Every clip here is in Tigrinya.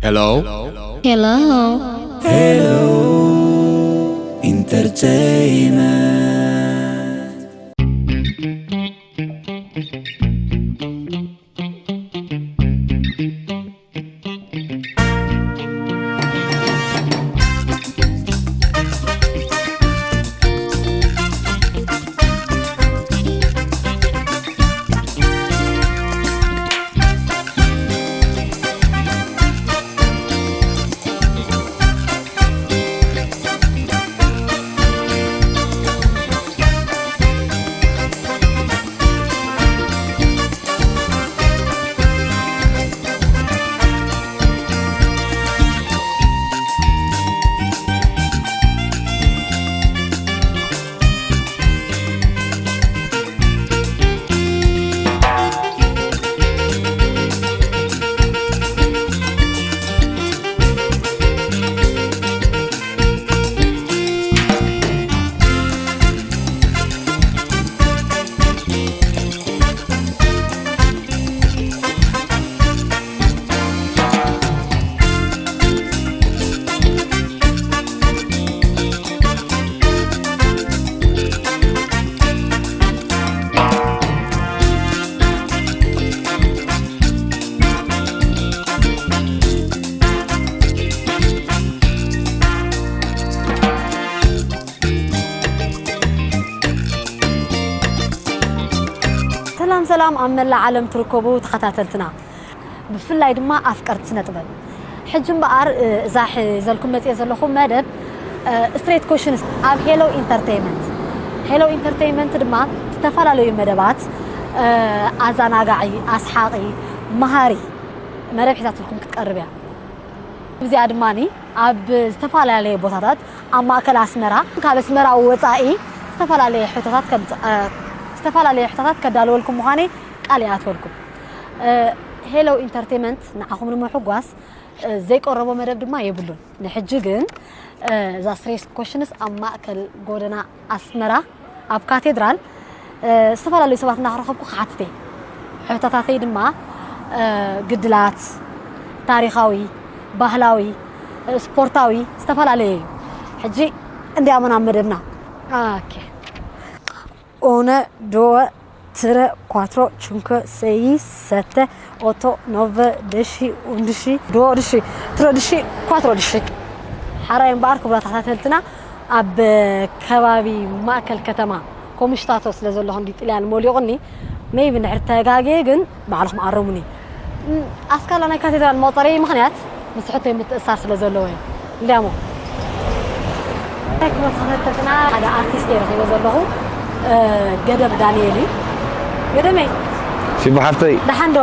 Hello. Hello. Hello Entertainment. ሰላም ሰላም ኣብ መላእ ዓለም ትርከቡ ተኸታተልትና፣ ብፍላይ ድማ ኣፍቀርቲ ስነ ጥበብ። ሕጂ እምበኣር እዛ ሒዘልኩም መፅየ ዘለኹ መደብ ስትሬት ኮሽንስ ኣብ ሄሎ ኢንተርቴይመንት። ሄሎ ኢንተርቴይመንት ድማ ዝተፈላለዩ መደባት፣ ኣዘናጋዒ፣ ኣስሓቒ፣ መሃሪ መደብ ሒዛትልኩም ክትቀርብ እያ። እዚኣ ድማ ኣብ ዝተፈላለየ ቦታታት ኣብ ማእከል ኣስመራ፣ ካብ ኣስመራ ወፃኢ ዝተፈላለየ ሕቶታት ከም- እ፣ ዝተፈላለየ ሕቶታት ከዳልወልኩም ምዃነይ ቃል ይኣትወልኩም። እ፣ ሄሎ ኢንተርቴመንት ንዓኹም ንምሕጓስ እ፣ ዘይቀረቦ መደብ ድማ የብሉን። ንሕጂ ግን እ፣ እዛ ስትሬት ኮሽንስ ኣብ ማእከል ጎደና ኣስመራ ኣብ ካቴድራል እ፣ ዝተፈላለዩ ሰባት እናረኸብኩ ክሓትት እየ። ሕቶታተይ ድማ እ፣ ግድላት፣ ታሪኻዊ፣ ባህላዊ፣ እ፣ ስፖርታዊ ዝተፈላለየ እዩ። ሕጂ እንዲኣሞ ናብ መደብና። ኦኬ። ኡነ፣ ዶወ፣ ትረ፣ ኳትሮ፣ ቹንከ፣ ሰይ፣ ሰተ፣ ኦቶ፣ ኖቨ፣ ደሺ፣ ኡንድሺ፣ ዶወ ድሺ፣ ትረ ድሺ፣ ኳትሮ ድሺ። ሓራይ እምበኣር ክቡራት ተኸታተልትና ኣብ ከባቢ ማእከል ከተማ ኮምሽታቶ ስለ ዘለኹ እንዲ ጥልያን ሞሊቑኒ፣ ሜይቢ እንድሕር ተጋግየ ግን ባዕልኹም ኣረሙኒ። ም፣ ኣስካላ ናይ ካቴድራል መቑጸሪ ምኽንያት ምስ ሕቶይ ምትእሳር ስለ ዘለዎ እዩ። እንዲያሞ። ክቡራት ተኸታተልትና ሓደ ኣርቲስት እየ ረኺበ ዘለኹ፣ እ፣ ገደም ዳንኤል እዩ። ገደመይ። ሽቡ ሓፍተይ። ደሓን ዶ?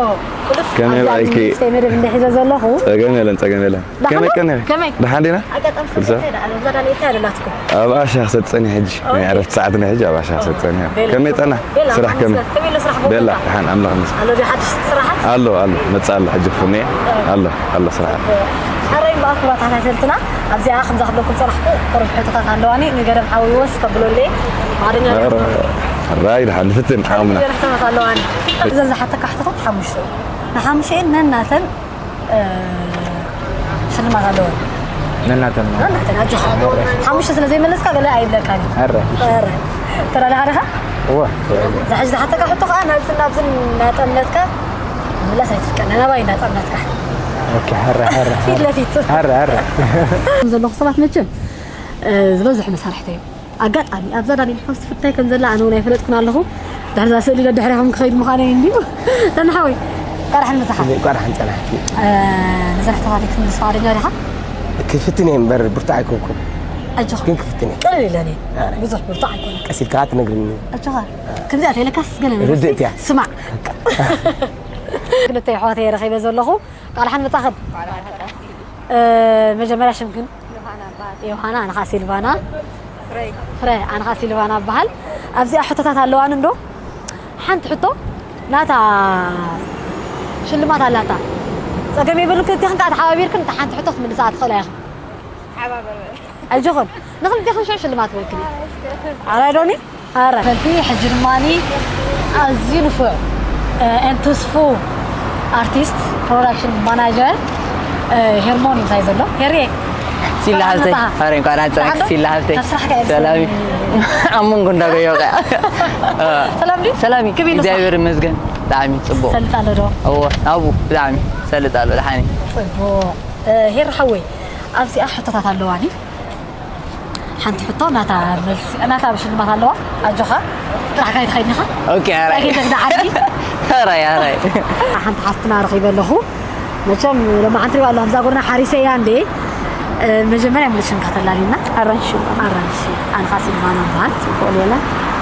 ቁልፍ ከመይ ኣብዚ ውዒልኪ? ኣርቲስት መደብ እንደ ሒዘ ዘለኹ። ጸገም የለን፣ ጸገም የለን። ደሓን ከመይ ዶ? ቀኒኺ? ከመይ? ደሓን ዲና? ኣጋጣሚ ኩሉ ሰብ? ከይዳ፣ እዛ ዳንኤል ከይዳ ኣላትኩም። ኣብ ኣሻ ክሰጥ ጸኒሐ ሕጂ። ናይ ዕረፍቲ ሰዓት ናይ ሕጂ ኣብ ኣሻ ክሰጥ ጸኒሐ። ቤላ። ከመይ ጠና? ቤላ፣ ስራሕ ከመይ? ከመይ ኣሎ ስራሕ ቦታ? ቤላ፣ ደሓን ኣምላኽ ይመስገን። ኣሎ ዶ ሓድሽ ስራሓት? ኣሎ፣ ኣሎ። መጻ ኣሎ ሕጂ ክፍነ። ኣሎ፣ ኣሎ ስራሓት። ኣረይ እምበኣር ክቡራት ተኸታተልትና፣ ኣብዚኣ ከምዛ ክብለኩም ጸናሕኩ፣ ቁሩብ ሕቶታት ኣለዋኒ፣ ንገደም ሓወይ ወስ ከብለለይ። ማዕደኛ ዲኻ? ራይ ደሓን ንፍትን ዓቕምና። ገለ ሕቶታት ኣለዋኒ። እዘን ዝሓተካ ሕቶታት ሓሙሽተ እዩ። ንሓሙሽተኤን ነናተን እ፣ ሽልማት ኣለወን። ነናተን ማለት። ነናተን፣ ኣጆኻ። ሓሙሽተ ስለ ዘይመለስካ ገለ ኣይብለካን እዩ። ኣረ። ኣረ። ተረዳእኻ ዲኻ? እወ። እዛ ሕጂ ዝሓተካ ሕቶ ከዓ ናብዝን ናብዝን እናጠመትካ ምላስ ኣይትፍቀና፣ ናባይ እናጠመትካ። ኦኬ፣ ኣረ፣ ኣረ፣ ፊት ኣረ። ለፊት። ኣረ፣ ኣረ። ዘለኹ ሰባት መቸም፣ እ፣ ዝበዝሑ መሳርሕተይ እዮም። ኣጋጣሚ ኣብዛ ዳንኤል ፋስት ፉድ እንታይ ከም ዘላ ኣነ እውን ኣይፈለጥኩን ኣለኹ። ድሕሪ እዛ ስእሊ ደድሕሪኹም ክኸይድ ምዃነይ እንድዩ። ተናሓወይ፣ ቃልሓን ምሳሓ። እንቋዕ ደሓን ጸናሕኪ። እ፣ ንዘን ሕቶታተይ ክትምልስ ፍቓደኛ ዲኻ? ክፍትን እየ እምበር ብርቱዕ ኣይኮንኩን። ኣጆኻ። ግን ክፍትን እየ። ቅልል ኢለኒ። ኣረ። ብዙሕ ብርቱዕ ኣይኮነን። ቀስ ኢልካ ትነግርኒ። ኣጆኻ። ከምዚኣ ተይለካስ ገለ ነገር ርድእቲ እያ። ስማዕ። ክልተ ኣሕዋተይ ረኺበ ዘለኹ። ቃልሓን መጻኽን። እ፣ መጀመርያ ሽምክን? ዮሃና፣ ኣነ ኸዓ ሲልቫና። ፍረ፣ ኣነ ኸዓ ሲልቫና እበሃል። ኣብዚኣ ሕቶታት ኣለዋኒ እንዶ? ሓንቲ ሕቶ ናታ ሽልማት ኣላታ። ጸገም የብሉን፣ ክልቴኽን ከኣ ተሓባቢርክን እታ ሓንቲ ሕቶ ክትምልሳ ትኽእላ ኢኽን። ኣጆኽን፣ ንኽልቴኽን ሽዑ ሽልማት ወኪል። ኣራይ ዶኒ? ኣረ፣ ፈልቲ ሕጂ ድማኒ ኣዝዩ ንፉዕ፣ እ፣ ኤን ትስፉ ኣርቲስት ፕሮዳክሽን ማናጀር ሄርሞን እዩ ምሳይ ዘሎ። ሄርየ፣ ሲላ ሃብተይ፣ እንኳዕ መጣ። ኧረ እንኳን ኣንጸረክ። ሰላም ዶ? ሲላ ሃብተይ። ካብ ስራሕካ እየ ሰላም እዩ። ዝሰሚ። ኣብ መንጎ እንዳጎየው ኸ። ሰላም ድዩ? ሰላም እዩ። ክብሪ ንስኻ። እግዚኣብሔር ይመስገን። ብጣዕሚ ጽቡቕ። ሰልጥ ኣሎ ዶ? እዎ፣ ኣብኡ ብጣዕሚ ሰልጥ ኣሎ፣ ደሓን እዩ። ጽቡቕ። እ፣ ሄር ሓወይ፣ ኣብዚኣ ሕቶታት ኣለዋኒ። ሓንቲ ሕቶ ናታ መልሲ፣ ናታ ሽልማት ኣለዋ። ኣጆኻ፣ ጥራሕ ካይትኸይድ ኢኻ። ኦኬ፣ ኣራይ። ካይትኸይድ ዓዲ። ኣራይ፣ ኣራይ። ሓንቲ ሓፍትና ረኺበ ኣለኹ። መቸም ሎማዓንቲ ሪዋ ኣለኹ፣ እዛ ጎርና ሓሪሰያ እንዴ። እ፣ መጀመርያ ምልሽን ከተላሊና። ኣራንሺ። ኣራንሺ። ኣነ ኸኣ ሲልቫና እበሃል። ጽቡቕ ሌላ።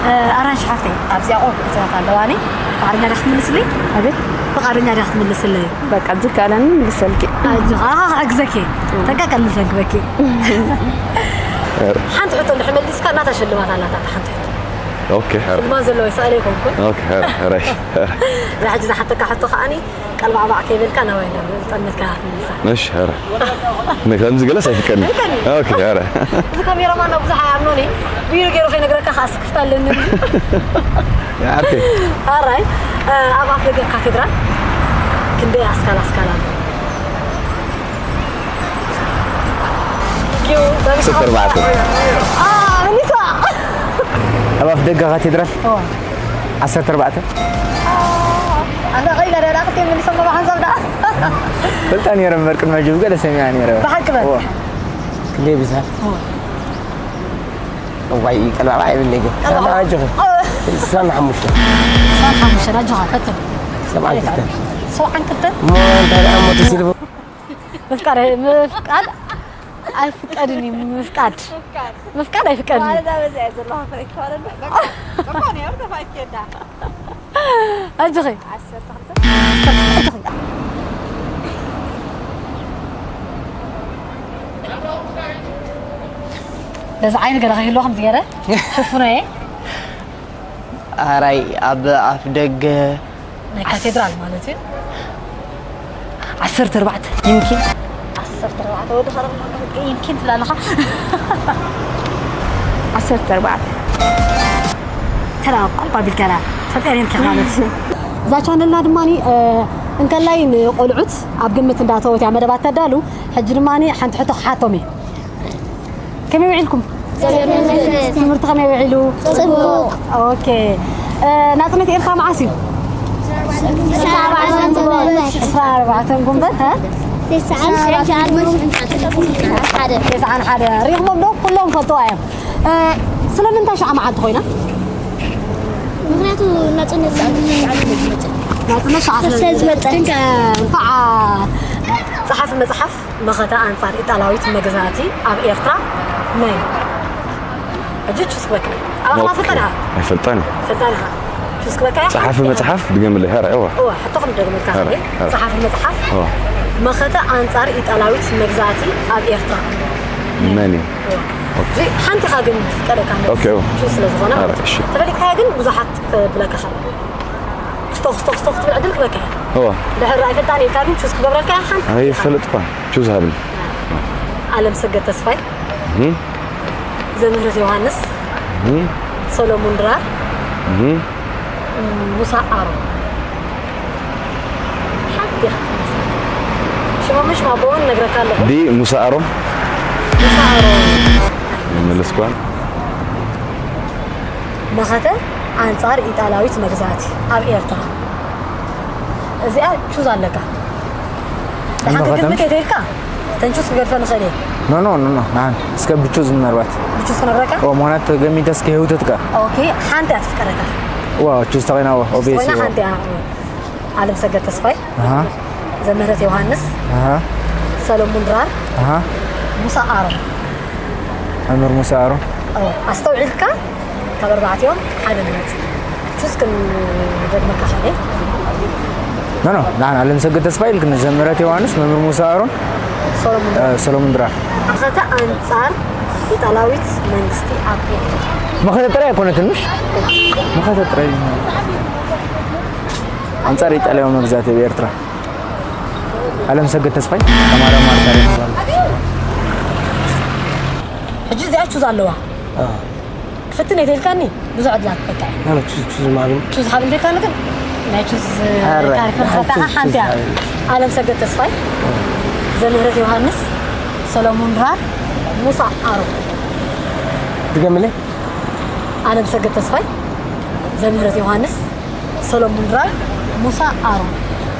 እ፣ ኣራንሺ ሓፍተይ፣ ኣብዚኣ ቁሩብ ሕቶታት ኣለዋኒ። ፍቓደኛ ዲኻ ክትምልስለይ? ኣቤት? ፍቓደኛ ዲኻ ክትምልስለይ? በቃ፣ ዝከኣለኒ ምልሰልኪ። ኣጆኻ፣ ኣኻ ክሕግዘኪ። እም። ተንቀቀልል ተንክበኪ። ሓንቲ ሕቶ እንድሕር መሊስካ፣ ናታ ሽልማት ኣላታ፣ እታ ሓንቲ ሕቶ። ኦኬ፣ ሕረ። ሽልማት ዘለዎ ይስኣል ኣይኮንኩን። ኦኬ፣ ሕረ፣ ሕረ፣ ሕረ። እዛ ሕጂ ዝሓተካ ሕቶ ከኣኒ፣ ቀልባዕባዕ ከይበልካ ናባይ እንዳበልካ ጠመትካ ትምልሳ። እሺ፣ ሕረ። ን-፣ ከምዚ ገለስ ኣይፍቀድን። ኣይፍቀድን። ኦኬ፣ ሕረ። እዚ ካሜራማን ነው ብዙሕ ኣይኣምኖን እዩ። ቢሮ ገይሩ ከይነግረካ ከኣ ስክፍታ ኣለኒ። ይዓርከይ። ኣራይ፣ እ፣ ኣብ ኣፍ ደገ ካቴድራል ክንደይ ኣስካል ኣስካል ኣሎ? ኪው፣ ዓሰርተ ኣርባዕተ። አ፣ መሊሳ። ኣብ ኣፍ ደገ ካቴድራል? እዋ። ዓሰርተ ኣርባዕተ። ኣንታ ኸይዳ ደኣ ክትምልሶም ብሓንሳብ ደኣ። ፈልጣ ነይረ እምበር ቅድሚ ሕጂ ብገለ ሰሚዐ ነይረ። ብሓቂ በል። እዎ። ክንደይ ብዝሓ? እዎ። እዋይ፣ ቀልባባ ኣይብለይ ግን። ቀልባባ። ኣጆኺ። እዎ። ዕስራን ሓሙሽተን። ዕስራን ሓሙሽተን፣ ኣጆኻ፣ ፈትን። ሰብዓን ክልተን። ሰብዓን ክልተን? እሞ እንታይ ደኣ እሞ ተሲልፎ? ምፍቃድ፣ ምፍቃድ ኣይፍቀድን እዩ፣ ምፍቃድ። ምፍቃድ። ምፍቃድ ኣይፍቀድን እዩ። ማለት ኣብ እዚኣ ዘለኹ ፈሪክ ማለት ነው። በቃ፣ በቃ ነው፣ ተፋይኬዳ። ኣጆኺ። ዓሰርተ ክልተ። ኣጆኺ። በዚ ዓይኒ ገለ ከይህልዎ ከምዚ ገይረ ሽፍኖ እየ። ኣራይ ኣብ ኣፍ ደገ ናይ ካቴድራል ማለት እዩ። ዓሰርተ ኣርባዕተ ይምኪን። ዓሰርተ ኣርባዕተ ወዲ ኸረብ ይምኪን ትብል ኣለኻ። ዓሰርተ ኣርባዕተ። ተላ ቁልቋ ቢልካላ ፈጠሪን ከማለት። እዛ ቻነልና ድማ፣ እ፣ እንከላይ ንቆልዑት ኣብ ግምት እንዳተወት እያ መደባት ተዳሉ። ሕጂ ድማ ሓንቲ ሕቶ ክሓቶም እየ። ከመይ ውዒልኩም? ትምህርቲ ከመይ ውዒሉ? ጽቡቕ። ኦኬ። እ፣ ናጽነት ኤርትራ መዓስ እዩ? ዕስራን ኣርባዕተን ጉንበት፣ እ? ተስዓን ሓደ። ተስዓን ሓደ። ሪእኹሞም ዶ? ኩሎም ፈልጥዋ እዮም። እ፣ ስለምንታይ ሸዓ መዓልቲ ኮይና? ምኽንያቱ ናጽነት ናጽነት ሸዓ ስለ ዝመጸት። እንኳዕ ጸሓፊ መጽሓፍ መኸተ ኣንጻር ኢጣልያዊት መግዛእቲ ኣብ ኤርትራ መን እዩ? ሕጂ ቹስ ክበካ እዩ። ኣብ ኣኽላ ኦኬ። ፈልጠ ዲኻ? ኣይፈልጠን። ፈልጠ ዲኻ? ቹስ ክበካ እዩ? ጸሓፊ ሓንቲ መጽሓፍ ድገምለይ፣ ሄረ፣ እዋ። እዋ፣ ሕቶ ክንደግመልካ ሄረ፣ ከለይ፣ ሄረ። ጸሓፊ መጽሓፍ እዋ። መኸተ ኣንጻር ኢጣልያዊት መግዛእቲ ኣብ ኤርትራ መን እዩ? እዋ። ኦኬ። እዚ ሓንቲ ኢኻ ግን ትፍቀደካ መልሲ ኦኬ፣ እዋ። ቹስ ስለ ዝኾነ ሄረ፣ ማለት እዩ። እሺ። ተፈሊጥካዮ ግን ብዙሓት ክብለካ ይኽእል። ስቶኽ፣ ስቶኽ፣ ስቶኽ ትብል ዕድል ክበካ እያ። እዋ። ድሕሪ ኣይፈልጣን ኢልካ ግን ቹስ ክገብረልካ እያ ሓንቲ ኢኻ። ኣይፈልጥኳን። ቹዝ ሃብኒ። ኣለምሰገድ ተስፋይ፣ እህ። ዘምህረት ዮሃንስ፣ እህ። ሰሎሙን ድራር፣ እህ። ሙሳ ኣሮን። ሓንቲ ኢኻ ትመልሳ። ሽሞምን ሽም ኣቦኦምን እነግረካ ኣለኹ። ዲ ሙሳ ኣሮን? ሙሳ ኣሮን። ይመለስኳን። መኸተ ኣንጻር ኢጣልያዊት መግዛእቲ ኣብ ኤርትራ። እዚኣ ቹዝ ኣለካ። ደሓን መኸተ? ክትግምት እየ ተይልካ፣ እተን ቹዝ ክገድፈ ንኽእል እየ። ኖ፣ ኖ፣ ኖ፣ ኖ፣ ንዓን እስከ ብቹዝ ምናልባት። ብቹዝ ክነግረካ? ኦ፣ ምኽንያቱ ተገሚተ እስከ ህውተትካ። ኦኬ፣ ሓንቲ እያ ትፍቀደካ። ዋ፣ ቹዝ ተኾይና፣ ዋ፣ ኦቤስ ኮይና እያ። ሓንቲ እያ። ኣለምሰገድ ተስፋይ፣ ኣሃ። ዘምህረት ዮሃንስ፣ ኣሃ። ሰሎሙን ድራር፣ ኣሃ። ሙሳ ኣሮን። መምህር ሙሳ ኣሮን። ኦ፣ ኣስተውዒልካ ካብ ኣርባዕቲኦም ሓደ ምረጽ። ቹዝ ክንደግመካ ሓደ። ኖ፣ ኖ፣ ንዓን ኣለምሰገድ ተስፋይ ኢልክኒ፣ ዘምህረት ዮሃንስ፣ መምህር ሙሳ ኣሮን፣ ሰሎሙን እ፣ ድራር። ሰሎሙን ድራር። መኸተ ኣንጻር ኢጣልያዊት መንግስቲ ኣብ ኤርትራ። መኸተ ጥራይ ኣይኮነትን፣ ምሽ? መኸተ ጥራይ። ኣንጻር ኢጣልያዊ መግዛእቲ ኣብ ኤርትራ። ኣለምሰገድ ተስፋይ፣ ተማሪ ማርታ ይባላል። ሕጂ እዚኣ ቹዝ ኣለዋ። ኣዎ። ክፍትን እየ ተልካኒ፣ ብዙሕ ዕድላት በቃ። ኣነ ቹዝ፣ ቹዝ ማግን። ቹዝ ሃብል ተልካኒ ግን፣ ናይ ቹዝ ኣረ፣ ታሪክ ናይ መፈታኣ ቹዝ፣ ሓንቲ ቹዝ እያ። ሃብል። ኣለምሰገድ ተስፋይ። ኣዎ። ዘምህረት ዮሃንስ፣ ሰሎሙን ድራር፣ ሙሳ ኣሮን። ድገምለይ። ኣለም ሰገድ ተስፋይ፣ ዘምህረት ዮሃንስ፣ ሰሎሙን ድራር፣ ሙሳ ኣሮን።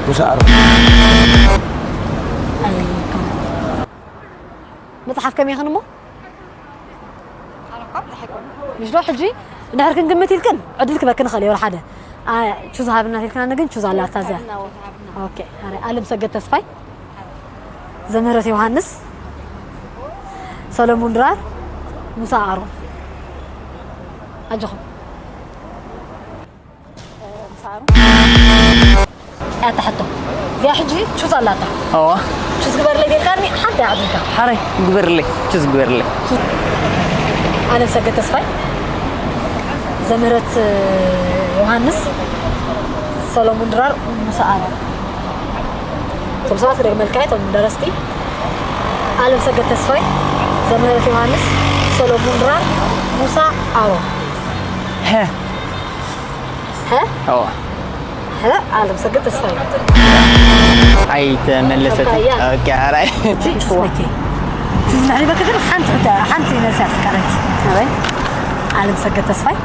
ሙሳ ኣሮን። ኣይ፣ ከም-፣ መጽሓፍ ከመይ ይኽን እሞ? ምሽ ዶ ሕጂ እንድሕር ክንግምት ኢልክን ዕድል ክበክን ይኽእል እዩ። ወላ ሓደ። አ፣ ቹዝ ሃብና ኢልክና ግን ቹዝ ኣላታ እዚኣ። ኦኬ፣ ኣረ፣ ኣለም ሰገድ ተስፋይ፣ ዘምህረት ዮሃንስ፣ ሰሎሙን ድራር፣ ሙሳ ኣሮን። ኣጆኹም። ኣታ ሕቶ። እዚኣ ሕጂ ቹዝ ኣላታ። እዋ ቹዝ ግበርለይ ጌርካኒ ሓንቲ እያ ዕድልካ። ሓራይ ግበርለይ፣ ቹዝ ግበርለይ። ኣለም ሰገድ ተስፋይ፣ ዘምህረት ዮሃንስ፣ ሰሎሙን ድራር፣ ሙሳ ኣሮን። እቶም ሰባት ክደግመልካ እየ፣ እቶም ደረስቲ። ኣለም ሰገድ ተስፋይ፣ ዘምህረት ዮሃንስ፣ ሰሎሙን ድራር፣ ሙሳ ኣሮን። ሀ ሀ እዋ ሀ ኣለም ሰገድ ተስፋይ። ኣይተመለሰትን። ኦኬ፣ ያ። ኦኬ፣ ሓራይ ኦኬ። ቹዝ መሕሪበክ ግን ሓንቲ ሕተ-፣ ሓንቲ መልሲ እያ ትቀረኪ። ኣበይ? ኣለም ሰገድ ተስፋይ፣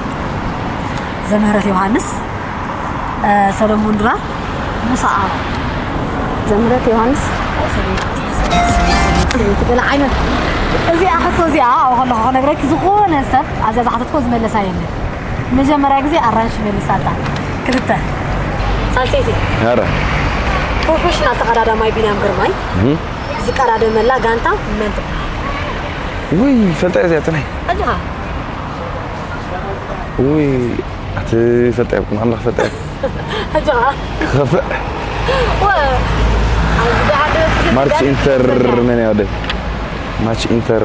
ዘምህረት ዮሃንስ፣ እ፣ ሰሎሙን ድራር፣ ሙሳ ኣሮን። ዘምህረት ዮሃንስ። ትብል ዓይነት እዚኣ ሕቶ እዚኣ ኣብኡ ከለኹ ክነግረኪ ዝኾነ ሰብ ኣብዛ ዝሓተትኮ ዝመለሳ የለን። መጀመርያ ግዜ ኣራንሺ መሊሳታ። ክልተ። ሳልሰይቲ። ኧረ ፕሮፌሽናል ተቐዳዳማይ ቢንያም ግርማይ ዝቀዳደመላ ጋንታ መን ትበሃል? ውይ ፈልጣ እዚኣ ጥናይ ኣጆኻ። ውይ ኣቲ ፈልጣ ይብኩም ኣምላኽ ፈልጣ ይብኩም ኣጆኻ። ክኸፍእ ወ-፣ ኣብዚ ደሓር ማርች ኢንተር መን ያወደ ማች ኢንተር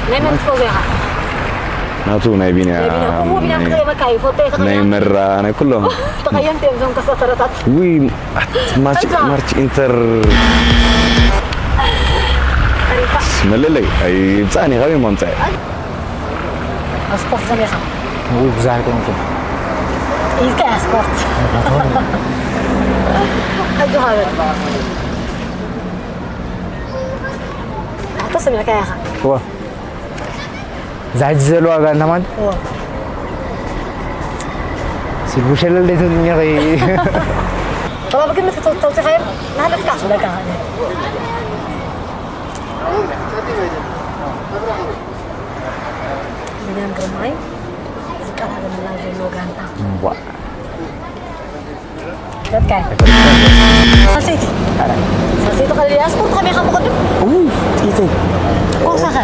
ናይ መን ትፈዝዎ ኢኻ? ናቱ ናይ ቢንያ ናይ ቢንያ። እሞ ቢንያ ክርእየካ እዩ፣ ፎቶ እዩ ናይ ተቐየምቲ። መራ ናይ ኩሎም ተቐየምቲ እዮም እዞም ኮሳተረታት። ውይ ኣት- ማች እዛ። ማርች ኢንተር መለለይ ኣይብፃእኒ ካበይ ማምፃእ ኣብ ስፖርት ከመይ ኢኻ? ውይ ብዙሕ ኣይኮንኩን። ኢልካ እያ ስፖርት። ኣጆኻ በል። ሕቶ ሰሚዕካ ኢኻ? እዋ እዛ ሕጂ ዘለዋ ጋንታ ማለት እዎ። ሲልቡ ሸለል ደይትብልኒ ኸይ ጥበብ ግምት ክተውፅእ ኸይር ናህለትካ ክብለካ ኸእለ። ቢንያም ግርማይ ዝቀራረበላ ዘሎ ጋንታ። እምቧ ዘትካይ። ሳሴቲ። ሳሴቲ ቀሊል እያ። ስፖርት ከመይ ኢኻ ብቕድም? ውይ ጥይተይ ቦክሳኸ?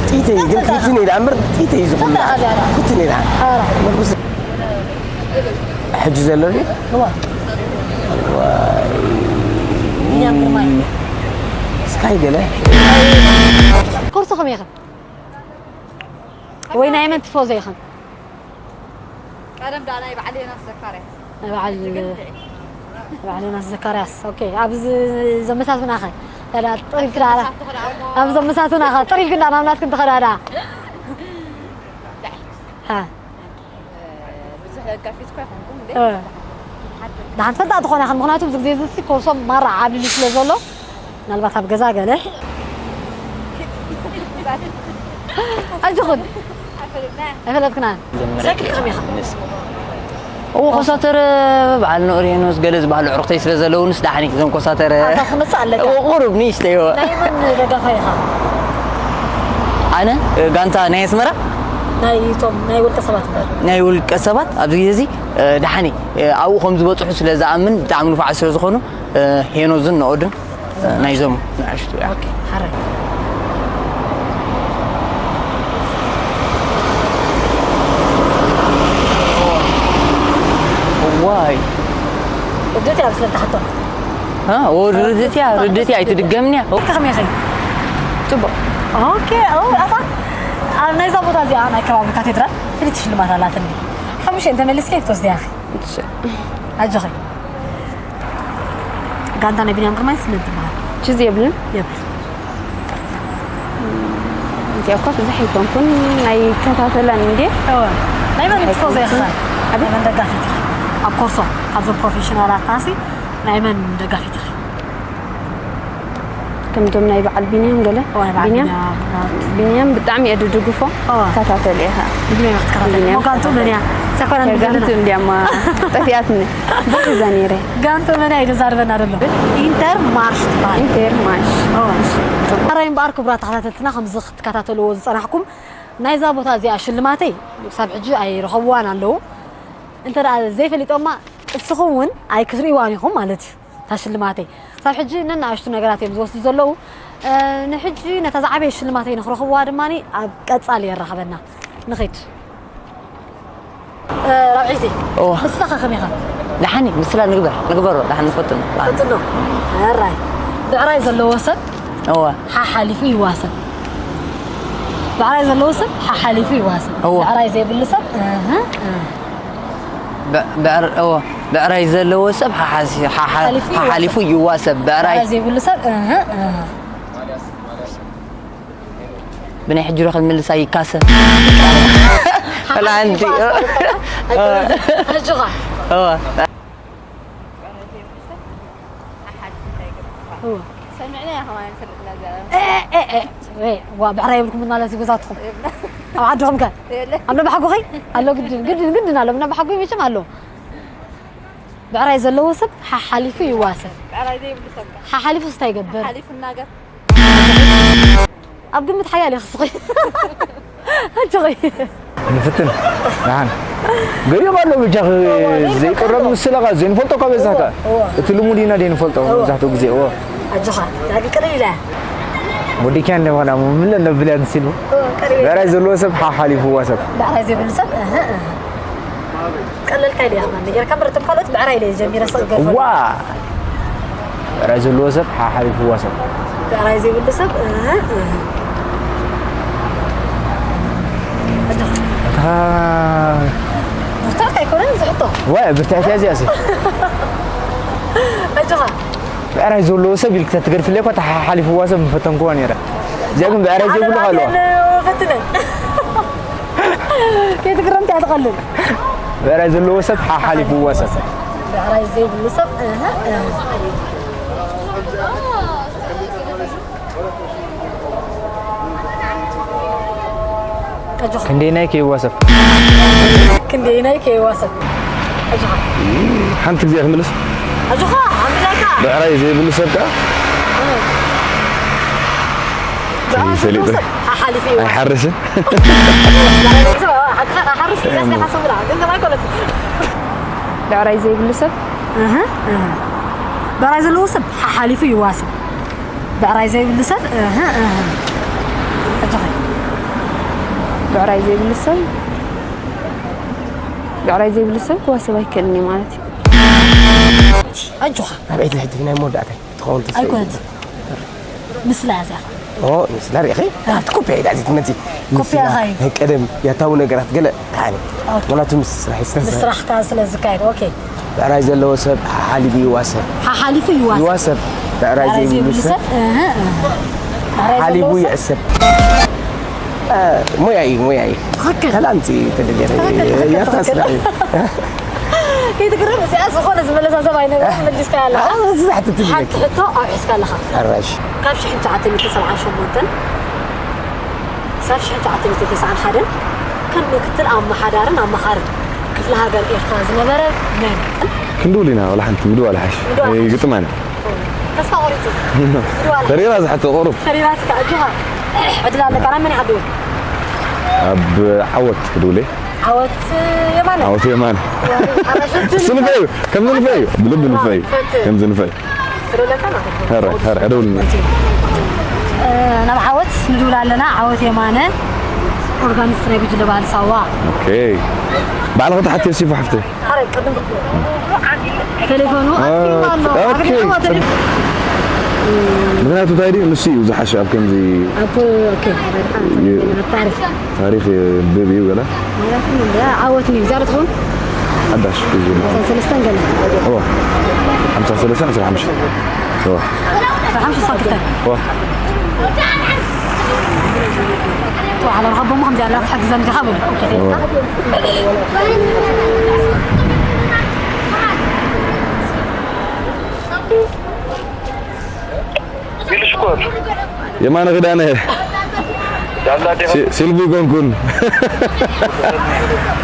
ጥይተይ ግን ክትን ኢላ እምበር ጥይተይ እዩ ዝኹሉ ፈታ ኸዚኣ። ክትን ኢላ ኣራ። መርኩስ ሕጂ ዘሎ ድዩ? እዋ። ቢንያም ግርማይ። ስካይ ገለ ኮርሶ ከመይ ኢኽን? ወይ ናይ መን ትፎዞ ኢኽን? ቀደም ዳ ናይ በዓል ዮናስ ዘካርያስ። ናይ በዓል በዓል ዮናስ ዘካርያስ። ኦኬ፣ ኣብ ዝ-፣ ዘመሳቱና ኸ? ታዲያ ጥሪፍ ክዳና። ኣብ ዘመሳቱና ኸ? ጥሪፍ ክዳና ኣብ ናትክን ትኸዳዳ። ሃ። ብዙሕ ደጋፊት እኮ ኣይኮንኩም እንዴ? እ። ደሓን ትፈልጣ ትኾና ኢኽን፣ ምኽንያቱ ኣብዚ ግዜ እዚ ኮርሶም ማራ ዓብሊሉ ስለ ዘሎ፣ ምናልባት ኣብ ገዛ ገለ ኣጆኹን። ኣይፈለጥክናን። ሳይክል ከመይ ኢኻ? እዎ ኮሳተረ በዓል ኖርሄኖስ ገለ ዝበሃሉ ዕሩኽተይ ስለ ዘለውንስ ደሓን እዩ። እዞም ኮሳተረ ኣታ ክመጽእ ኣለካ። እዎ ቁሩብ ንእሽተይ እዎ። ናይ መን ደጋፋይ ኢኻ? ኣነ ጋንታ ናይ ኣስመራ ናይ እቶም ናይ ውልቀ ሰባት እምበር። ናይ ውልቀ ሰባት ኣብዚ ግዜ እዚ ደሓን እዩ። ኣብኡ ከም ዝበፅሑ ስለ ዝኣምን ብጣዕሚ ንፉዓት ስለ ዝኾኑ ሄኖዝን ንኦድን ናይዞም ንኣሽቱ እያ። ኦኬ፣ ሓራይ። ዋይ ርድእቲ ኣብ ስለምታ ሕቶ። ኦ ርድእቲ እያ፣ ርድእቲ እያ ኣይትድገምኒ እያ። ከመይ ኸይ? ጽቡቕ። ኦኬ፣ ኦ ኣታ ኣብ ናይዛ ቦታ እዚኣ ናይ ከባቢ ካቴድራል ፍልይቲ ሽልማት ኣላትኒ። ሓሙሽተ እንተመሊስኪ ክትወስድያ ኢኺ። ኣጆኺ። ጋንታ ናይ ቢንያም ግርማይ ስመን ትበሃል? ችዝ የብልን። የብልን። እዚኣ እኳ ብዙሕ ኣይኮንኩን ኣይከታተላን እንዴ። እወ። ናይ መን ትፈ ዘይኽእል? ኣቤት። ናይ መን ደጋፊት ኢኺ? ኣብ ኮርሶ ካብዞም ፕሮፌሽናላት ናሲ ናይ መን ደጋፊት ኢኺ? ከምቶም ናይ በዓል ቢንያም ገለ። እዋ፣ በዓል ቢንያም? ቢንያም፣ ቢንያም ብጣዕሚ እየ ድድግፎ። እዋ። ከታተል እየ ኸዓ። ቢንያም ክትከታተል። ቢንያም እሞ ጋንቱ መን እያ? ሰኮና ንብል ጋንቱ ኣለና። እንዲያማ ጠፊኣትኒ። ብርዛ ነይረ። ጋንቱ መን እያ? ኢሉ ዛርበና ደሎ። ኢንተር ማርሽ ትበሃል። ኢንተር ማርሽ። እዋ። ሕራይ እምበኣር ክቡራት ተኸታተልትና፣ ከምዚ ክትከታተልዎ ዝጸናሕኩም፣ ናይዛ ቦታ እዚኣ ሽልማተይ ክሳብ ሕጂ ኣይረኸብዋን ኣለዉ። እንተ ደኣ ዘይፈሊጦማ፣ እስኹም እውን ኣይክትርእይዋን ኢኹም ማለት እዩ። እታ ሽልማተይ። ክሳብ ሕጂ ነናእሽቱ ነገራት እዮም ዝወስዱ ዘለዉ። እ፣ ንሕጂ ነታ ዝዓበየ ሽልማተይ ንኽረኽብዋ ድማ ኣብ ቀጻሊ የራኽበና። ንኺድ። እ፣ ራብዒቲ፣ እዋ። ንስኻ ከ ከመይ ኢኻ? ደሓን እዩ፣ ምስላ ንግበር፣ ንግበሮ፣ ደሓን ንፈትኖ። ፈትኖ። ሕራይ። ብዕራይ ዘለዎ ሰብ እዋ። ሓሓሊፉ ይዋሰብ። ብዕራይ ዘለዎ ሰብ ሓሓሊፉ ይዋሰብ። እዋ። ብዕራይ ዘይብሉ ሰብ፣ እህ፣ እህ። ብ-፣ ብዕር-፣ እዎ፣ ብዕራይ ዘለዎ ሰብ ሓሓሲ-፣ ሓሓ-፣ ሓሓሊፉ ሓሓሊፉ ይዋሰብ። ይዋሰብ። ብዕራይ ብዕራይ ዘይብሉ ሰብ፣ እህ፣ እህ። ብናይ ሕጂ ዶ ክንምልሳ ይካሰ? ሓሓሊፉ ወላ ኣንቲ። ይዋሰብ። ኣይኮነን። ኣጆኻ። እዎ። እዎ። ሰሚዕናያ ከማን ፈለጥና እዚኣ። ኤ፣ ኤ፣ ኤ፣ ኤ፣ ዋ፣ ብዕራይ የብልኩምን ማለት እዩ ገዛትኹም። የብልና። ኣብ ዓድኹም ከ? የለ። ኣሎ ብሓጎኸይ? ኣሎ ግድን፣ ግድን፣ ግድን ኣሎ። ብና ብሓጎይ መቸም ኣሎ። ብዕራይ ዘለዎ ሰብ ሓሓሊፉ ይዋሰብ። ብዕራይ ዘይብሉ ሰብ ከ? ሓሓሊፉ ስታይ ይገብር? ሓሓሊፉ እናገር? ኣብ ግምት ሓያል ኢኺ ስኺ። ኣጆኺ። ንፍትን። ደሓን። ገዮም ኣሎ ብጃኺ ዘይቅረብ ምስለኻ ዘይንፈልጦ ካብ በዛካ። እዎ፣ እዎ። እቲ ልሙድ ኢና ዘይንፈልጦ እዎ። መብዛሕትኡ ግዜ። እዎ። ኣጆኻ። ዳጊ ቅርብ ኢላ። ወዲኪያ እንደ ሆና ምን ነብልያ ንሲሉ። እዎ፣ ቅርብ ኢላ። ብዕራይ ዘለዎ ሰብ ሓሓሊፉ ዋሰብ። ብዕራይ ዘይብሉ ሰብ፣ እህ፣ እህ። ቀለልካ ኢለ እያ ነገር ካብ ብረቶም ካልኦት ብዕራይ ኢለ ጀሚረ ስቕ ገርፈ። ዋ! ብዕራይ ዘለዎ ሰብ ሓሓሊፉ ዋሰብ። ብዕራይ ዘይብሉ ሰብ፣ እህ፣ እህ። ኣጆኻ። ኣታ ብርታዕካ ኣይኮነን ዝሕቶ። ዋ፣ ብርታዕካ እዚኣ ሲ። ኣጆኻ። ብዕራይ ዘለዎ ሰብ ኢልክ ተትገድፍለይ እኳ ተሓሓሊፉዋ ሰብ ምፈተንኩዋ ነይረ። እዚኣ ግን ብዕራይ ዘይብሉ ኣነ ከለዋ። ባዕለይ ፈትነ። ከይትግረምቲ እያ ትቐልል። ብዕራይ ዘለዎ ሰብ ሓሓሊፉዋ ሰብ። ብዕራይ ዘይብሉ ሰብ፣ እህ፣ እህ። ኣጆኻ። ክንደየናይ ከይዋሰብ? ክንደየናይ ከይዋሰብ? ኣጆኻ። ሓንቲ ግዜ ክምልስ? ኣጆኻ፣ ሓንቲ ላይካ። ብዕራይ ዘይብሉ ሰብ ከኣ? እ። ብዕራይ ዘይብሉ ሰብ ሓሓሊፉ ይዋሰብ። ኣይሓርስን? ብዕራይ ዘይብሉ ሰብ፣ ሓቂ ሓርስ፣ እዚኣ ስለ ሓሰብላ፣ ግን ከማይ ኮነት። ብዕራይ ዘይብሉ ሰብ? እህ፣ እህ። ብዕራይ ዘለዎ ሰብ ሓሓሊፉ ይዋሰብ። ብዕራይ ዘይብሉ ሰብ፣ እህ፣ እህ። ኣጆኺ። ብዕራይ ዘይብሉ ሰብ፣ ብዕራይ ዘይብሉ ሰብ ክዋሰብ ኣይክእልን እዩ ማለት እዩ። ኣጆኻ። ራብዐይቲ ሕጂ ናይ መወዳእታ ትኸውን ተስፋ ኣይኮነት። ይገብር። ምስላ እያ እዚኣ። ኦ፣ ምስላ ርኢኺ? እ። ኣብቲ ኮፒያ ኢዳ እዚ ትመጺ። ኮፒያ ምስላ ኻይ። ናይ ቀደም ያታዊ ነገራት ገለ ደሓን እዩ። ኦኬ። ምኽንያቱ ምስ ስራሕ ይስተንሰር። ምስ ስራሕካ ስለ ዝካየድ፣ ኦኬ። ብዕራይ ዘለዎ ሰብ ሓሓሊፉ ይዋሰብ። ሓሓሊፉ ይዋሰብ። ይዋሰብ። ብዕራይ ብዕራይ ዘይብሉ ዘይብሉ ሰብ። ሰብ፣ እህ፣ እህ። ብዕራይ ሓሊቡ ዘለዎ ሰብ። ይዕሰብ። እ፣ ሞያ እዩ፣ ሞያ እዩ። ትኽክል። ካልእ ኣምጺ ተደልየ። ትኽክል፣ ትኽክል፣ ያታ ትኽክል። ስራሕ እዩ። ከይትግረም፣ እዚኣ ዝኾነ ዝመለሳ ሰብ ኣይነበረን፣ መሊስካያ ኣለኻ። ኣዎ፣ እዚ ዝሓተት እዩ ሓንቲ ነኪ። ሕቶ ኣውሒስካ ኣለኻ። ኣራሽ። ካብ ሽሕን ትሽዓተ ሚእትን ሰብዓን ሸሞንተን ክሳብ ሽሕን ትሽዓተ ሚእትን ተስዓን ሓደን ከም ምክትል ኣመሓዳርን ኣማኻርን ክፍለ ሃገር ኤርትራ ዝነበረ መን? ክንድውል ኢና፣ ዋላ ሓንቲ ምድዋል ሓሽ። ምድዋል ሓሽ። ኣይግጥማን። ተስፋ ቆሪጹ። ምድዋል ሓሽ። ተሪራ ዝሓቶ ቁሩብ። ተሪራትካ፣ ኣጆኻ። ዕድል ኣለካ፣ ናብ መን ኢኻ ትድውል? ኣብ ዓወት ክድውል እየ። ዓወት የማነ። ዓወት የማነ። ኣራሽ። እሱ ንፈዩ፣ ከምዚ ንፈዩ፣ ብልቢ ንፈዩ፣ ፈትን። ከምዚ ንፈዩ። ዶለካ ናተካ። ሀረ፣ ሀረ፣ ደውልና። እ፣ ናብ ዓወት ንድውል ኣለና። ዓወት የማነ፣ ኦርጋኒስት ናይ ጉጅለ ባህሊ ሳዋ። ኦኬ። ባዕልኻ ተሓትዮ ሲፎ ሓፍተይ። ሐረ ቅድም ቴሌፎኑ አ፣ ኣጥፊእዎ ኣሎ። ኦኬ። ኣብ ሪሞ ቴሌ-፣ ምኽንያቱ እንታይ ድዩ? ንሱ እዩ ዝሓሸ ኣብ ከምዚ ኣብ፣ ኦኬ። የ-፣ ታሪኽ። ታሪኽ የንብብ እዩ ገለ። ማለት ምን እንደ ዓወት ነው። እዚኣ ዶ ትኸውን? ሓዳሽ ሒዙ። ሓምሳ ሰለስተን ገለ። እዋ። ሓምሳ ሰለስተን ዓሰርተ ሓሙሽተ። እዋ። ዓሰርተ ሓሙሽተ ሰዓት ክልተ። እዋ። ተባዕላ ረኸቦም ከምዚ ኣላ ክትሕግዘኒ ዲኻ በሉ። ኦኬ፣ እዋ። ቴንኪው። ሚሊ ስኮት። የማነ ክዳነ። ዳላ ዲኻ? ሲ- ሲልቪ ጎንኩን።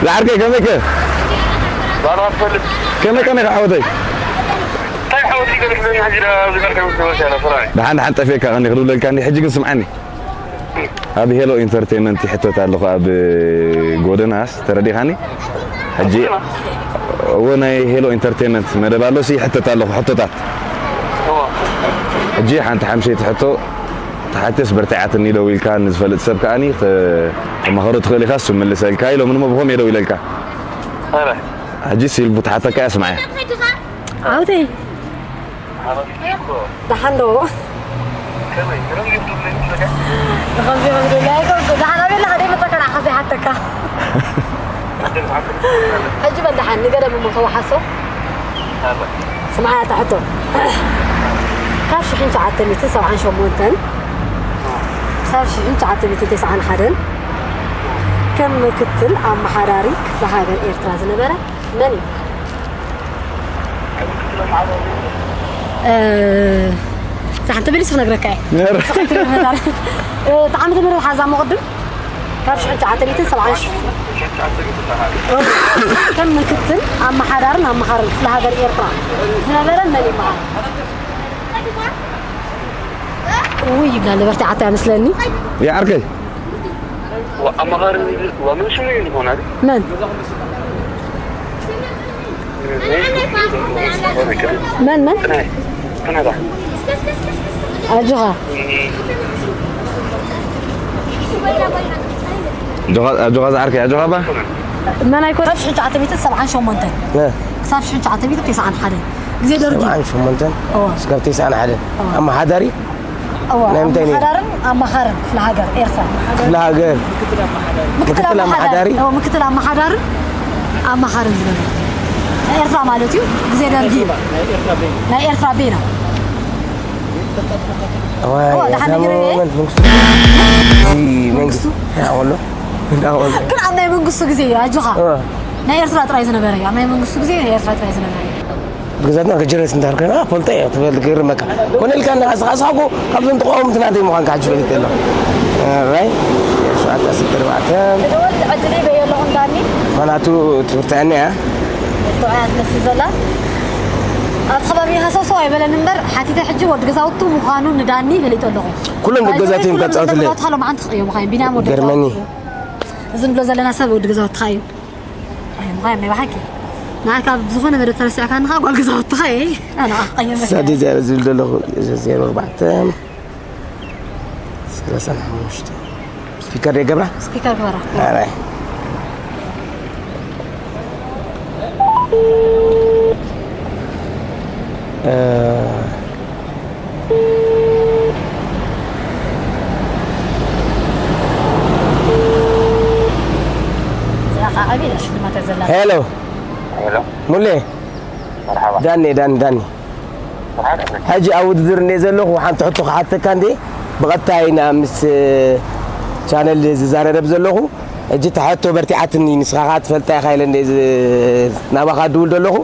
ዝዓርከይ ከመይከ? ባና ትፈልጥ? ከመይ ከመይ ሓወተይ? እንታይ ሓወት ይገርም ዘለና ሕጂ ዳ ዝገርካ ምስ ተወሰነ ፍራይ። ደሓን ደሓን ጠፊእካ ቀኒ ክድውለልካ እንዲ ሕጂ ግን ስምዓኒ። ኣብ ሄሎ ኢንተርቴይንመንት ይሕተት ኣለኹ ኣብ ጎደናስ ተረዲኻኒ። ሕጂ እዎ ናይ ሄሎ ኢንተርቴይንመንት መደብ ኣሎ ሲ ይሕተት ኣለኹ ሕቶታት። ሕጂ ሓንቲ ሓምሸይቲ ሕቶ ተሓትስ በርቲዓትኒ ደው ኢልካ ንዝፈልጥ ሰብ ከኣኒ ተማኸሮ ትኽእል ኢኻ እሱ መልሰልካ ኢሎምኒ እሞ ብኸም እየ ደው ኢለልካ። ሕጂ ሲልቡ ተሓተካ እያ ስምዓያ። ዓውተይ ደሓን ዶ ንኸምዚ መግደላ ይከምዚ ደሓን ኣበላ ከደ መፀካ ንዓኻ ዘይሓተካ ሕጂ በል ደሓን ንገደም እሞ ተወሓሶ ስምዓያ እታ ሕቶ ካብ ሽሕን ትሽዓተ ሚእትን ሰብዓን ሸሞንተን ክሳብ ሽሕን ትሽዓተ ሚእትን ተስዓን ሓደን ከም ምክትል ኣመሓዳሪ ክፍለ ሃገር ኤርትራ ዝነበረ መን ይበሃል? እዛ ሓንቲ መሊሱ ክነግረካ እየ። እስኻ ትብል መታል። እቲ ዓመተ ምህረት ሓዛ መቕድም ካብ ሽሕን ትሽዓተ ሚእትን ሰብዓን ከም ምክትል ኣመሓዳርን ኣመኻርን ክፍለ ሃገር ኤርትራ ዝነበረ መን ይበሃል? ውይ ይብላ ነበርቲ ዓታ ይመስለኒ። ይዓርከይ ኣመኻሪ ዝብል እዋ ምን ሽሙ እዩ ዝኾን ኣይደል? መን መን መን ጥናይ ጥናይ ባ ኣጆኻ ኣጆኻ ኣጆኻ ዝዓርከይ ኣጆኻ ባ መን ኣይኮነ ካብ ሽሕን ትሽዓተ ሚእትን ሰብዓን ሸሞንተን ክሳብ ሽሕን ትሽዓተ ሚእትን ተስዓን ሓደን ግዜ ደርጊ ሰብዓን ሸሞንተን እዋ እስካብ ተስዓን ሓደን እዋ። ኣመሓዳሪ እዋ ናይ ምንታይ ነይሩ? ኣመሓዳርን ኣመኻርን ክፍለ ሃገር ኤርትራ ክፍለ ሃገር ምክትል ኣመሓዳሪ? እዋ፣ ምክትል ኣመሓዳርን ኣመኻርን ዝነበረ ናይ ኤርትራ ማለት እዩ። ግዜ ደርጊ እዩ። ናይ ኤርትራ ቤና እዋ፣ እዋ፣ ደሓን ያታሞ ነጊረ እየ። መን መንግስቱ እዚ መንግስቱ ያወሎ እንዳወሎ ግን ኣብ ናይ መንግስቱ ግዜ እዩ ኣጆኻ። እዋ። ናይ ኤርትራ ጥራይ ዝነበረ እዩ። ኣብ ናይ መንግስቱ ግዜ ናይ ኤርትራ ጥራይ ዝነበረ እዩ። ብግዛትና ከጀረት እንዳርከና ፈልጠ እያ ትበል ገርመካ ኮነ ኢልካ እንዳስቃስቃ እኮ ካብዞም ተቃወምቲ ናተይ ምዃንካ ሕጂ ፈሊጠ ኣሎ ራይ ሸውዓተ ዓሰርተ ኣርባዕተ ክድውል ዕድል ይበየ ኣለኹ እንዳኒ ምኽንያቱ ትምህርቲ ዕኒ እያ ጥዑያ ትመስል ዘላ ኣብቲ ከባቢ ሃሰውሰው ኣይበለን እምበር ሓቲተ ሕጂ ወዲ ገዛውቱ ምዃኑ ንዳኒ ፈሊጡ ኣለኹ ኩሎም ወዲ ገዛውቲ እዮም ካጻወትለይ ሎማዓንቲ ክቕዮም ኻዮም ቢንያም ወዲ ገርመኒ እዚ ንብሎ ዘለና ሰብ ወዲ ገዛውትኻ እዩ ምዃዮም ናይ ብሓቂ ንዓካ ዝኾነ መደብ ተረሲዕካ ንኻ ጓል ገዛውትኻ እየ ኣነ ክቐየመ ሳዲ ዜሮ ዝብል ዘለኹ ዜሮ ኣርባዕተ ሰላሳን ሓሙሽተ ስፒከር ደይ ገብራ ስፒከር ግበራ ኣራይ እዚኣ ከዓ ቀቢላ ሽልማት ዘላ ሄሎ ሄሎ ሙሌ መርሓባ ዳኒ ዳኒ ዳኒ መርሓባ ሕጂ ኣብ ውድድር እንደ ዘለኹ ሓንቲ ሕቶ ክሓተካ እንደ ብቐጥታ ኢና ምስ ቻነል ዝዛረረብ ዘለኹ ሕጂ እታ ሕቶ በርቲዓትኒ ንስኻ ከዓ ትፈልጣ ኢኻ ኢለ እንደ ዝ- ናባኻ ድውል ዘለኹ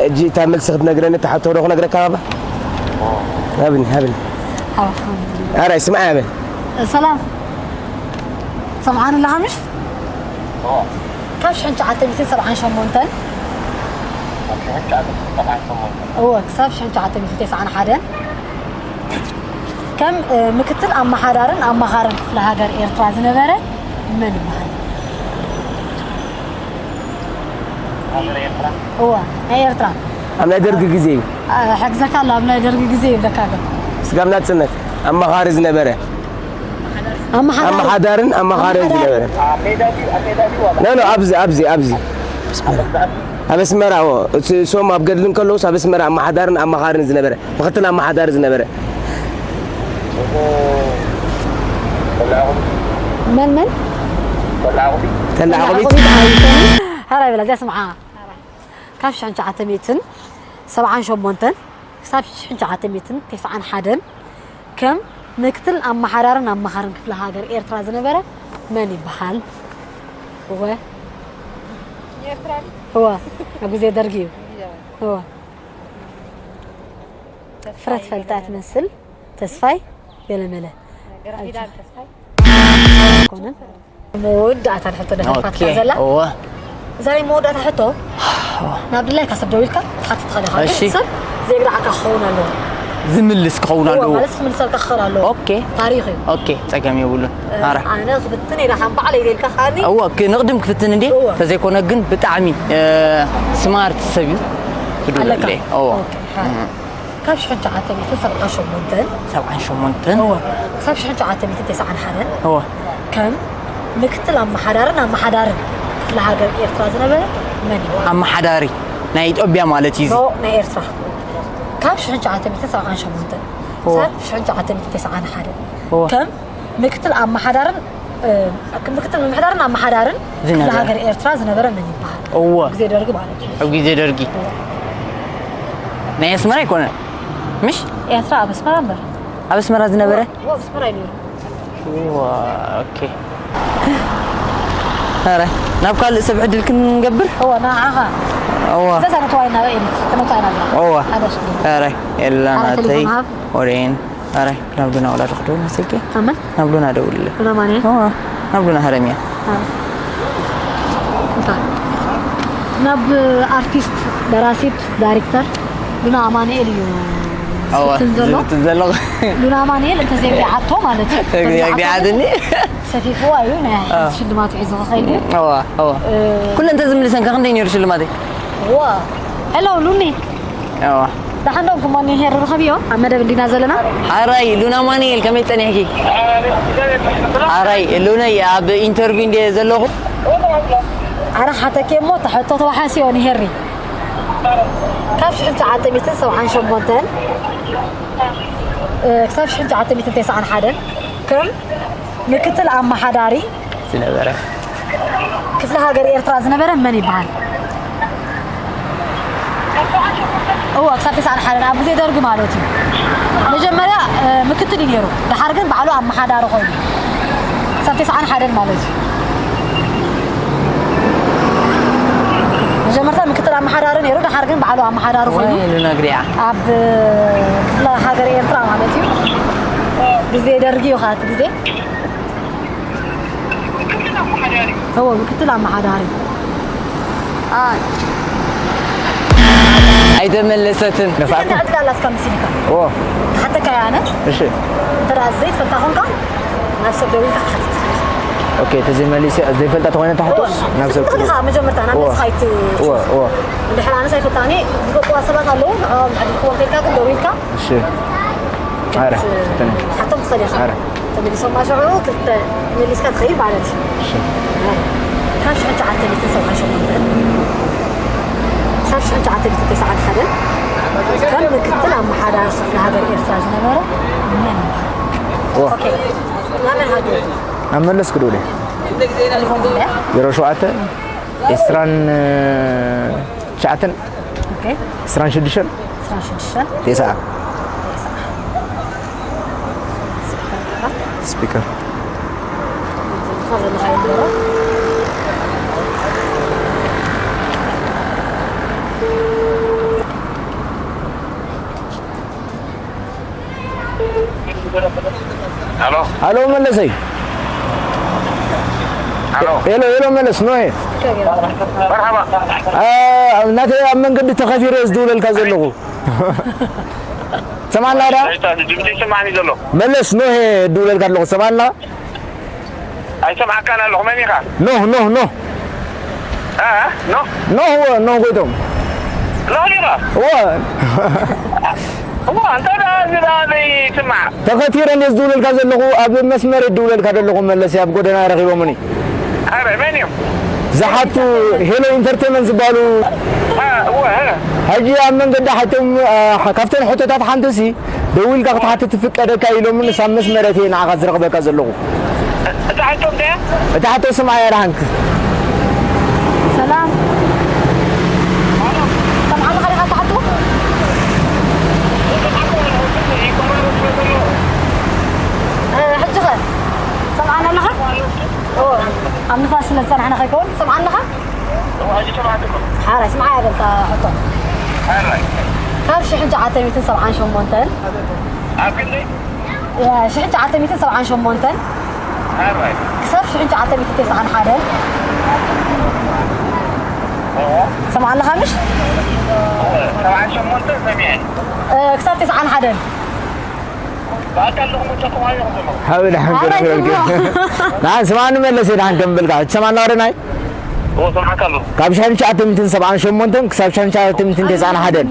ሕጂ እታ መልሲ ክትነግረኒ እታ ሕቶ ዶ ክነግረካ ባባ ሃብኒ ሃብኒ ኣራይ ስምዓ ያበል ሰላም ሰምዓኒ ኣለኻ ምሽ ካብ ሽሕን ትሽዓተ ሚእትን ሰብዓን ሸሞንተን እወ ክሳብ ሽሕን ትሽዓተ ሚእትን ተስዓን ሓደን ከም እ፣ ምክትል ኣመሓዳርን ኣማኻርን ክፍለ ሃገር ኤርትራ ዝነበረ መን ይበሃል? እወ ናይ ኤርትራ ኣብ ናይ ደርጊ ግዜ እዩ እ፣ ሕግዘካ ኣሎ ኣብ ናይ ደርጊ ግዜ ይብለካ ኣሎ ስጋብ ናጽነት ኣማኻሪ ዝነበረ ኣመሓዳሪ ኣመሓዳርን ኣማኻርን ዝነበረ ኖ ኖ ኣብዚ ኣብዚ ኣብዚ ኣብ ኣስመራ እዎ። እቲ እሶም ኣብ ገድሊ እንከለውስ ኣብ ኣስመራ ኣመሓዳርን ኣማኻርን ዝነበረ ምክትል ኣመሓዳሪ ዝነበረ መን መን ተላዓቑቢ ሓራ ይብላ እዚኣ ስምዓ ካብ ሽሕን ትሽዓተ ሚእትን ሰብዓን ሸሞንተን ክሳብ ሽሕን ትሽዓተ ሚእትን ተስዓን ሓደን ከም ምክትል ኣመሓዳርን ኣማኻርን ክፍለ ሃገር ኤርትራ ዝነበረ መን ይበሃል? እወ ኤርትራ እወ ኣብ ግዜ ደርጊ እዩ እወ ፍረ ትፈልጣ ትመስል ተስፋይ ገለመለ ኣይኮነን። መወዳእታ ሕቶ ደፈርካትካ ዘላ። እዛ ናይ መወዳእታ ሕቶ ናብ ድላይካ ሰብ ደዊልካ ትሓትት ትኽእል ኢኻ። ሰብ ዘይግዳዓካ ክኸውን ኣለዎ። ዝምልስ ክኸውን ኣለዎ። ማለት ክምልሰልካ ክኽእል ኣለዎ። ኦኬ። ታሪኽ እዩ። ኦኬ፣ ጸገም የብሉን። ኣነ ክፍትን ኢለ ከም ባዕለይ ኢለልካ ከኣኒ። እወ፣ ክንቕድም ክፍትን እንዴ? እወ። ተዘይኮነ ግን ብጣዕሚ ስማርት ሰብ እዩ። ክድውለለይ። እወ። ካብ ሽሕን ትሽዓተ ሚእትን ሰብዓን ሸሞንተን ሰብዓን ሸሞንተን እወ፣ ክሳብ ሽሕን ትሽዓተ ሚእትን ተስዓን ሓደን እወ። ከም ምክትል ኣመሓዳርን ኣመሓዳርን ክፍለ ሃገር ኤርትራ ዝነበረ መን እዩ? ኣመሓዳሪ ናይ ኢትዮጵያ ማለት እዩ። ኖ፣ ናይ ኤርትራ። ካብ ሽሕን ትሽዓተ ሚእትን ሰብዓን ሸሞንተን እወ። ክሳብ ሽሕን ትሽዓተ ሚእትን ተስዓን ሓደን እወ። ከም ምክትል ኣመሓዳርን እ፣ ምክትል ምምሕዳርን ኣመሓዳርን ክፍለ ዝነበረ። ሃገር ኤርትራ ዝነበረ መን ይበሃል? እወ። ግዜ ደርጊ ማለት እዩ። ኣብ ግዜ ደርጊ። ናይ ኣስመራ ኣይኮነን። ምሽ? ኤርትራ ኣብ ኣስመራ እምበር። ኣብ ኣስመራ ዝነበረ? እወ፣ ኣብ ኣስመራ እዩ ነይሩ። እወ፣ ኦኬ። ኧረ፣ ናብ ካልእ ሰብ ዕድል ክንገብር? እወ፣ ንዓኻ። እወ። እዛ ሳነተዋይ ናብ ኤሊት፣ ተመቷይ ናዝራ። እወ። ሓደ ሽግር። ኧረ፣ የላ ኣረ፣ ናተይ፣ ቴሌፎን ሃብ። ወሬን። ኣረ፣ ናብ ሉና ወላ ዶ ክደውል መሰልኪ? ኣመን? ናብ ሉና ደውልለ። ሉና ማን እየ? ኦ፣ ናብ ሉና ሃረምያ። ኣረ። እንታይ? ናብ ኣርቲስት፣ ደራሲት፣ ዳይሬክተር ሉና ኣማኑኤል እዩ ኣዋ፣ ዝፍትን ዘሎ። ዝፍትን ዘሎ። ሉና ኣማኑኤል እንተዘይወዲዓቶ ማለት እዩ። እንተዘይወዲዓትኒ። ሰፊፍዋ እዩ፣ ናይ ሓንቲ ሽልማት ሒዙ ክኸይድ እዩ። ኣዋ፣ ኣዋ። እ፣ ኩለን እንተዝምልሰን ከ ክንደይ ነይሩ ሽልማተይ? ዋ። ሄሎ፣ ሉኒ። ኣዋ። ደሓን ዶ? እሞ ንሄሪ ርኸብዮ ኣብ መደብ እንዲና ዘለና። ኣራይ ሉና ማንኤል፣ ከመይ ጸኒሕኪ? ኣራይ ሉነይ፣ ኣብ ኢንተርቪው እንደ ዘለኹ። ኣረ ሓተኪ እሞ፣ እታ ሕቶ ተዋሓስዮ ንሄሪ። ካብ ሽሕን ትሽዓተ ሚእትን ሰብዓን ሸሞንተን፣ እ፣ ክሳብ ሽሕን ትሽዓተ ሚእትን ተስዓን ሓደን ከም ምክትል ኣመሓዳሪ ዝነበረ። ክፍለ ሃገር ኤርትራ ዝነበረ መን ይበሃል? እወ፣ ክሳብ ተስዓን ሓደን ኣብ ግዜ ደርጊ ማለት እዩ። መጀመርያ፣ እ፣ ምክትል እዩ ነይሩ። ደሓር ግን ባዕሉ ኣመሓዳሪ ኮይኑ። ክሳብ ተስዓን ሓደን ማለት እዩ። መጀመርታ ምክትል ኣመሓዳሪ ነይሩ፣ ደሓር ግን ባዕሉ ኣመሓዳሪ ኮይኑ። ወይ ንነግሪያ። ኣብ ክፍለ ሃገር ኤርትራ ማለት እዩ። ግዜ ደርጊ እዩ፣ ካብቲ ግዜ። እወ፣ ምክትል ኣመሓዳሪ። ኣይ። ኣይተመለሰትን። ንፋዕኩም? ዕድል ኣላትካ መሲልካ። እወ። ክሓተካ እየ ኣነ። እሺ። እንተ ደኣ ዘይትፈልጣ ኾንካ፣ ናብ ሰብ ደዊልካ ክትሓትት ትኽእል ኢኻ። ኦኬ፣ ተዘይመሊሰ፣ ዘይፈልጣ ተኾይነ ትሓቶስ? እወ። ናብ ሰብ ትኽእል ኢኻ፣ መጀመርታ ናብ እወ። ነብስኻ ኣይት-፣ እወ፣ እወ። እንድሕር ኣነስ ኣይፈልጣኒ፣ ዝፈልጥዋ ሰባት ኣለዉ፣ ንዕኦም ዕድል ክህቦም ተልካ ግን ደዊልካ እሺ። ኣረ፣ ፈተነ። ሓቶም ትኽእል ኢኻ። ኣረ። ተመሊሶም ሽዑ ክልተ መሊስካ ትኸይድ ማለት እዩ። እሺ። ኣረ። ካብ ሽሕን ትሽዓተ ሚእትን ሰብዓን ሸሞንተን ክሳብ ሽሕን ትሽዓተ ሚእትን ተስዓን ሓደን ከም ምክትል ኣመሓዳሪ ክፍለ ሃገር ኤርትራ ዝነበረ መን ይበሃል? ዋ። ኦኬ። ናብ መን ሃገር? ኣብ መለስ ክደውል እየ። ቴሌፎን ኣለያ? ዜሮ ሸውዓተ፣ ዕስራን ትሽዓተን፣ ኦኬ። ዕስራን ሽዱሽተን፣ ዕስራን ሽዱሽተን፣ ተስዓ። ተስዓ። ስፒከር። ሄሎ። ሄሎ መለሰይ። ሄሎ። ሄሎ፣ ሄሎ መለስ፣ ኖሄ። መርሓባ። አ፣ ናተይ ኣብ መንገዲ ተኸፊረ ዝድውለልካ ዘለኹ። ሰማዕና ዳ? ድምፂ ይስማዕኒ ዘሎ። መለስ፣ ኖሄ ዝድውለልካ ኣለኹ። ሰማዕና? ኣይሰምዓካን ኣለኹ። መን ኢኻ? ኖህ፣ ኖህ፣ ኖህ። እ? ኖህ? ኖህ፣ እወ፣ ኖህ ጎይቶም። ኖህ ዲኻ? እወ። እወ፣ እንታይ ደኣ እዚ ደኣ ዘይስማዕ? ተኸቲረ እንደ ዝድውለልካ ዘለኹ፣ ኣብ መስመር ይድውለልካ ዘለኹ መለስ፣ ኣብ ጎደና ረኺቦምኒ። ኣረ፣ መን እዮም? ዝሓቱ ሄሎ ኢንተርቴመንት ዝበሃሉ። እ፣ እወ፣ እ። ሕጂ ኣብ መንገዲ ሓቶም፣ እ፣ ካብተን ሕቶታት ሓንቲሲ፣ ደዊልካ ክትሓትት ትፍቀደካ ኢሎምኒ፣ ሳብ መስመረት እየ ንዓኻ ዝረኽበካ ዘለኹ። እታ ሕቶ እንታይ እያ? እታ ሕቶ ስምዓያ ደሓንክ። ሰላም። ሰምዓለኻ ዲኻ እታ ሕቶ? እ፣ ሕጂ ኸ? ሰምዓና ኣለኻ? ኦ፣ ኣብ ንፋስ ስለ ዝጸናሕና ከይከውን? ሰምዓና ኣለኻ? ሕራይ፣ ስምዓያ በልካ ሕቶ። ካብ ሽሕን ትሽዓተ ሚእትን ሰብዓን ሸሞንተን ኣብ ክንደይ? ሽሕን ትሽዓተ ሚእትን ሰብዓን ሸሞንተን ክሳብ ሽሕን ትሽዓተ ሚእትን ተስዓን ሓደን። ሰምዓለኻ ምሽ? ሰብዓን ሸሞንተን ሰሚዐ። ክሳብ ተስዓን ሓደን። ሓው ድሓን ኣራይ ከንብል ጽቡቕ። ንዓን ስማኒ መለሰ ድሓን ከንብልካ ትሰማና ወረናይ። ካብ ሽሕን ትሽዓተ ሚእትን ሰብዓን ሸሞንተን ክሳብ ሽሕን ትሽዓተ ሚእትን ተስዓን ሓደን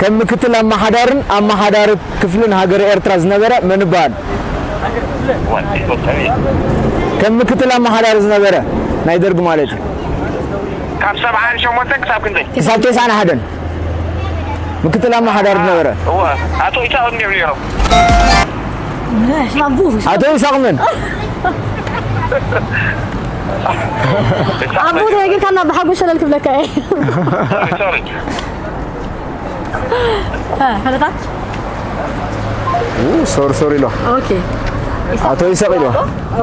ከም ምክትል ኣመሓዳርን ኣመሓዳሪ ክፍልን ሃገረ ኤርትራ ዝነበረ መን ይበሃል? ከም ምክትል ኣመሓዳሪ ዝነበረ ናይ ደርግ ማለት እዩ። ካብ ሰብዓን ሸሞንተን ክሳብ ክንደይ? ክሳብ ተስዓን ሓደን ምክትል ኣመሓዳሪ ዝነበረ እወ ኣቶ ኢሳቕ እንዲዮም ነይሮም። ሽማቡ ኣቶ ይስሐቅ መን? ኣቦ ተነጊርካና ብሓጎስ ሸለል ክብለካ እየ። ሶሪ ፈለጣ ሶር ሶር ኢሎ ኦኬ። ኣቶ ይስሐቅ ኢሎ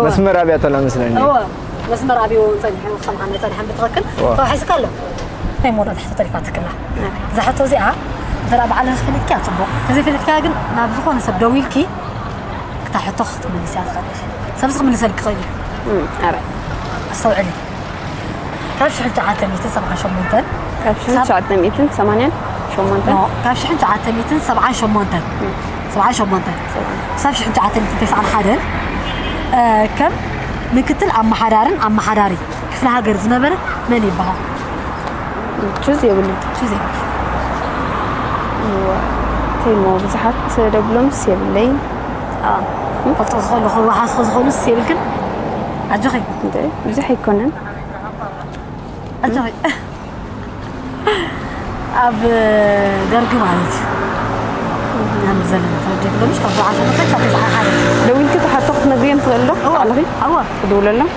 መስመር ኣብያ ተላ መስለኒ። እወ መስመር ኣብዮ ጸኒሑ ክሰምዓና ጸኒሐን ብትኽክል ተዋሒስካ ኣሎ። ናይ መወዳእታ ሕቶ ተሪፋትክላ። እዛ ሕቶ እዚኣ እንተ ደኣ ባዕልኺ ፈሊጥክያ ጽቡቕ፣ እንተዘይፈሊጥክያ ግን ናብ ዝኾነ ሰብ ደዊልኪ እታ ሕቶ ክትምልስያ ትኽእሊ ኢኺ። ሰብ እዚ ክምልሰልኪ ይኽእል እዩ። ኣራይ ኣስተውዕሊ። ካብ ሽሕን ትሽዓተ ሚእትን ሰብዓን ሸሞንተን ካብ ሽሕን ትሽዓተ ሚእትን ሰማንያን ሸሞንተን ኖ፣ ካብ ሽሕን ትሽዓተ ሚእትን ሰብዓን ሸሞንተን ሰብዓን ሸሞንተን ክሳብ ሽሕን ትሽዓተ ሚእትን ተስዓን ሓደን ከም ምክትል ኣመሓዳርን ኣመሓዳሪ ክፍለ ሃገር ዝነበረ መን ይበሃል? ቹዝ የብሉን። ቹዝ የብሉን። እዋ፣ ተይሞ ብዙሓት ደብሎምስ የብለይን። ፈልጦ ዝኸሉ ክወሓስኹ ዝኸሉስ የብልክን? ኣጆኺ። እንተ ብዙሕ ኣይኮነን። ኣጆኺ። ኣብ ደርጊ ማለት እዩ። ንኣምን ዘለና ተረዲእኩ ዶ? ምሽ ካብ ሰብዓ ሸሞንተ ክሳብ ተስዓ ሓደ። ደዊልኪ ትሓቶ ክትነግርዮም ትኽእል ዶ? እዋ፣ ባዕልኺ እዋ። ክድውለሎም።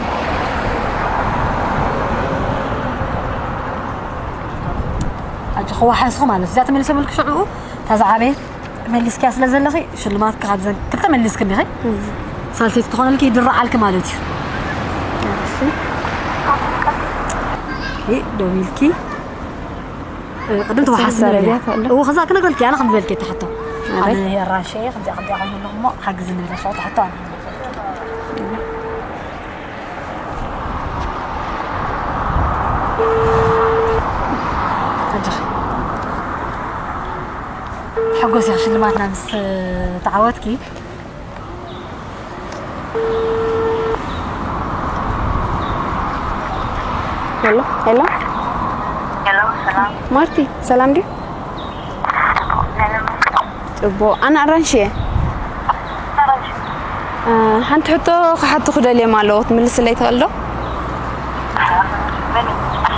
ኣጆኺ ክወሓስኹ ማለት እዩ። እዚኣ ተመሊሰ መልክ ሽዑ እታ ዝዓበየት መሊስክያ ስለ ዘለኺ ሽልማትኪ ካብዘን ክልተ መሊስኪ እንዲኺ ሳልሰይቲ ትኾነልኪ ይድረዓልኪ ማለት እዩ። እሺ፣ ደው ኢልኪ ቅድም ተወሓስ ዘረቢያ ከሎ። እዎ ከዛ ክነግረልኪ ኣነ ከም ዝበልኪ ተሓቶ ኣነ ኣበይ? ሄራሸ ከምዚኣ ከምዚኣ ኮይኑ ኣሎ እሞ ሓግዝ ንብላ ሸው ተሓቶ ኣነ ኣጆኺ። ተሓጎሲ ሽልማትና ምስ ተዓወትኪ ሄሎ ሄሎ ሄሎ ሰላም ማርቲ ሰላም ድዩ? ነንም ጽቡቕ ኣነ ኣራንሺ እየ። ሰራሽ እ፣ ሓንቲ ሕቶ ክሓቱ ክደልዮም ኣለዎ ክትምልስለይ ትኽእል ዶ?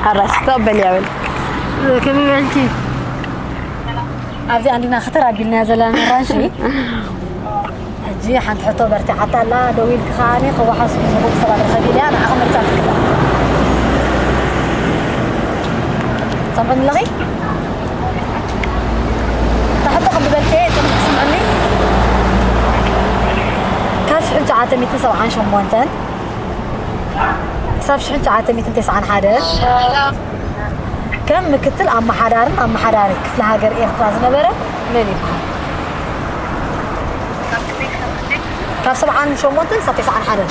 ኣራሽ ተቐበልያ በል። ከመይ ውዕልኪ? ኣብዚ ኣንዲና ክተር ኣቢልናያ ዘለና ኣራንሺ ሕጂ ሓንቲ ሕቶ በርቲዓታ ኣላ። ደው ኢልኪ ከዓኒ ከወሓስኩ ዝኽእሉ ሰባት ረኸቢ ኢለያ ንዓኺ መሪጻትኪ ኣላ። ትሰምዕኒ ኣለኺ? እታ ሕቶ ከም ዝበልክየ ጽንሕ ትስምዕኒ? ካብ ሽሕን ትሽዓተ ሚእትን ሰብዓን ሸሞንተን ክሳብ ሽሕን ትሽዓተ ሚእትን ተስዓን ሓደን ከም ምክትል ኣመሓዳርን ኣመሓዳሪ ክፍለ ሃገር ኤርትራ ዝነበረ መን ይበሃል? ካብ ሰብዓን ሸሞንተን ክሳብ ተስዓን ሓደን።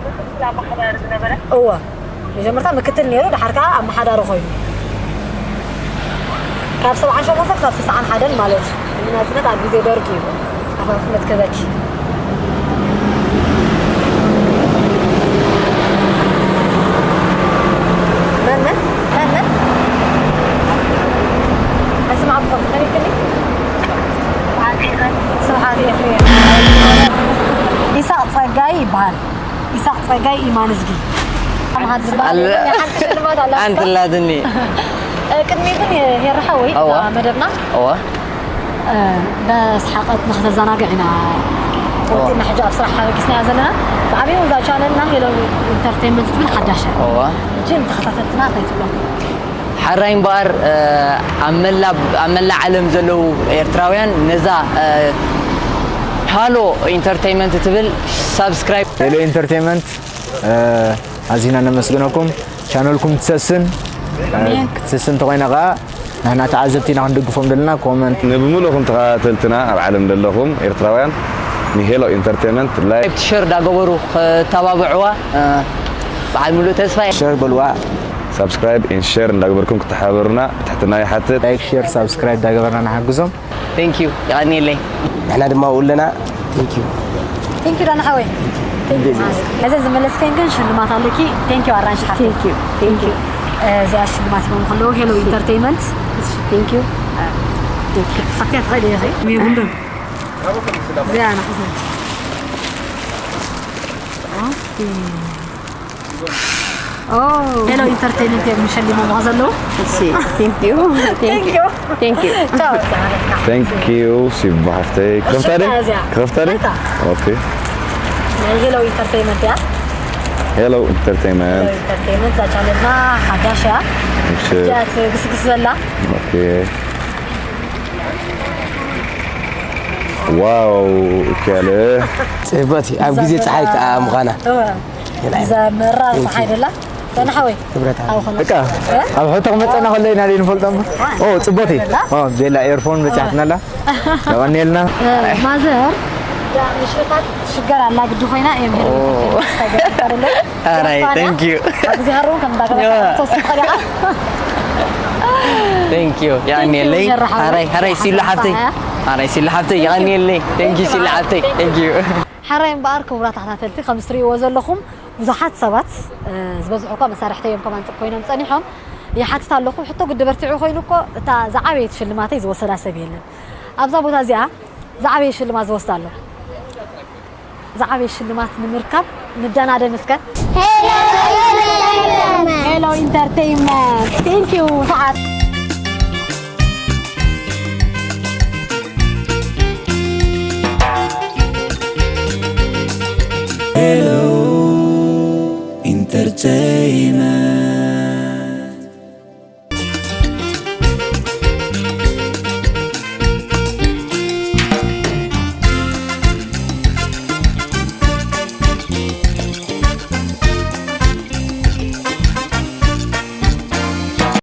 ምክትል ኣመሓዳሪ ዝነበረ እወ መጀመርታ ምክትል ነይሩ፣ ድሓር ከዓ ኣመሓዳሪ ኮይኑ ካብ ሰብዓን ሸሞንተ ክሳብ ተስዓን ሓደን ማለት እዩ። ናጽነት ኣብ ግዜ ደርጊ እዩ። ኣፋፍነት ክህበኪ። መን መን? መን መን? ኣይስማዕኩ፣ ከመይ ክኒ? ስብሓት ኤፍሬም። ኢሳቕ ጸጋይ ይበሃል። ኢሳቕ ጸጋይ ኢማንዝጊ። ኣምሃር ዝበሃል ኣለ። የለን፣ ሓንቲ ሽልማት ኣላ። ሓንቲ ኣላትኒ። እ፣ ቅድሚ ግን ሄርሓ ወይ እዋ። እዛ መደብና፣ እዋ። እ፣ እንዳስሓቐት ንክተዘናግዕ ኢና ወጢና ሕጂ ኣብ ስራሕ ሓበጊስናያ ዘለና። ብዓብዩ እዛ ቻነልና ሄሎ ኢንተርቴይንመንት ትብል ሓዳሽ እያ። እዋ። ሕጂ ንተኸታተልትና እንታይ ትብሎም? ሓራይ እምበኣር፣ እ፣ ኣብ መላ-፣ ኣብ መላእ ዓለም ዘለዉ ኤርትራውያን ነዛ፣ እ፣ ሃሎ ኢንተርቴይንመንት ትብል ሳብስክራይብ ሄሎ ኢንተርቴይንመንት፣ እ፣ ኣዚና ነመስግነኩም። ቻነልኩም ትሰስን፣ እ፣ ኣሜን። ክትሰስን እንተኾይና ኸዓ ንሕና ተዓዘብቲ ኢና ክንድግፎም ዘለና። ኮመንት ንብምሉእኹም ተኸታተልትና ኣብ ዓለም ዘለኹም ኤርትራውያን ንሄሎ ኢንተርቴንመንት ላይክ ሸር እንዳገበሩ ክተባብዕዋ በዓል ሙሉእ ተስፋ እየ። ሸር በልዋ። ሳብስክራይብ ኢን ሸር እንዳገበርኩም ክትሓበሩና ብትሕትና ይሓትት። ላይክ፣ ሼር፣ ሳብስክራይብ እንዳገበርና ንሓግዞም። ቴንክ ዩ። የቐንየለይ። ንሕና ድማ ውለና። Thank you። ቴንክ ዩ ዳና ሓወይ። ነዚ ዝመለስከን ግን ሽልማት ኣለኪ። ቴንክ ዩ ኣራንሽ ሓፍቲ። Thank you. Thank you. እዚኣ ሽልማት ሂቦም ከለዉ ሄሎ ኢንተርቴይንመንት Thank you. ክትሓፍትያ ትኽእሊ ኢኺ። ሜጉንዶ እዚኣ ንሕዘ ሄሎ ኢንተርቴይንመንት እዮም ሸሊሞም ዘለዉ። እሺ፣ thank you. Thank you. Thank you. ቻው ማለት ነው። Thank you ሲቡ ሓፍተይ። ክኸፍታ ድየ? እዚኣ። ክኸፍታ ድየ? ናታ። ኦኬ። ናይ ሄሎ ኢንተርቴይንመንት እያ። ሄሎ ኢንተርቴይንመንት። ኢንተርቴይንመንት እዛ ቻነልና ሓዳሽ እያ። እሺ። እዚኣ ትግስግስ ዘላ። ኦኬ። ዋው እካለ ጽብቕቲ ኣብ ግዜ ጸሓይ ከኣ ምዃና። እወ። እዛ መራ ፀሓይ ደላ ተናሓወይ ክብረት ኣብ ኾነ በቃ ኣብ ሕቶ ክመፀና ከሎ ኢና ዘይንፈልጦ እሞ። ኦ ፅቦቲ። ኦ ቤላ ኤርፎን በፂሓትና ኣላ። የቐንየልና። ማዘር ምሽታት ትሽገር ኣላ ግዲ ኮይና እዮም ሄሎ ኢንተርቴይንመንት ተገርፈርሎ ኣራይ፣ thank you. ኣብዚ ሃሮን ከም እንዳገበርካ ተወስድ ኸዲዓ Thank you. የቐንየለይ። Thank you፣ ጀራ ሓወይ። ኣራይ፣ ኣራይ ሲሉ ሓፍተይ። ኣራይ ሲሉ ሓፍተይ። የቐንየለይ። Thank you ሲሉ ሓፍተይ። Thank you. ሓራይ እምበኣር ክቡራት ተኸታተልቲ ከም ዝትርእይዎ ዘለኹም ብዙሓት ሰባት እ፣ ዝበዝሑ እኳ መሳርሕተይ እዮም ከማን ኮይኖም ጸኒሖም ይሓትት ኣለኹ። ሕቶ ግዲ በርቲዑ ኮይኑ እኮ እታ ዝዓበየት ሽልማተይ ዝወሰዳ ሰብ የለን። ኣብዛ ቦታ እዚኣ ዝዓበየ ሽልማት ዝወስድ ኣሎ። ዝዓበየ ሽልማት ንምርካብ ንደናደን እስከ። ሄሎ ኢንተርቴይንመንት። Thank you ሰዓት።